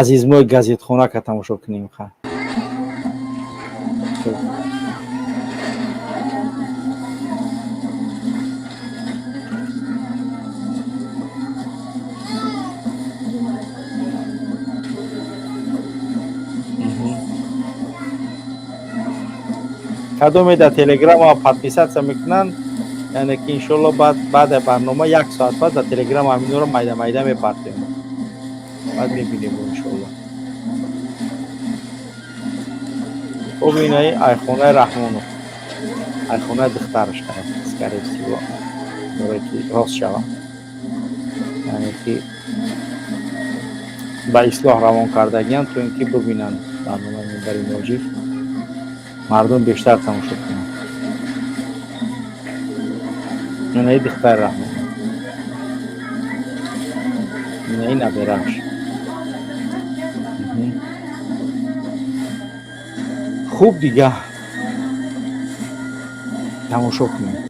Азизмои газетхона ка тамошо кунем ха. Кадоме дар телеграма подписаться мекунанд, яъне ки иншолло баъд баъди барнома як соат пас дар телеграм ҳаминро майда майда мепартем, баъд мебинем иншолло. Хуб, инаи айхонаи Раҳмонов, айхонаи духтараш, скорее всего, барое ки рост шава, яъне ки ба ислоҳ равон кардагиам, то ин ки бибинанд барномаи Минбари Муҳоҷир, мардум бештар тамошо кунанд. Инаи духтари Раҳмонов, инаи наберааш. Хуб, дига тамошо кунем.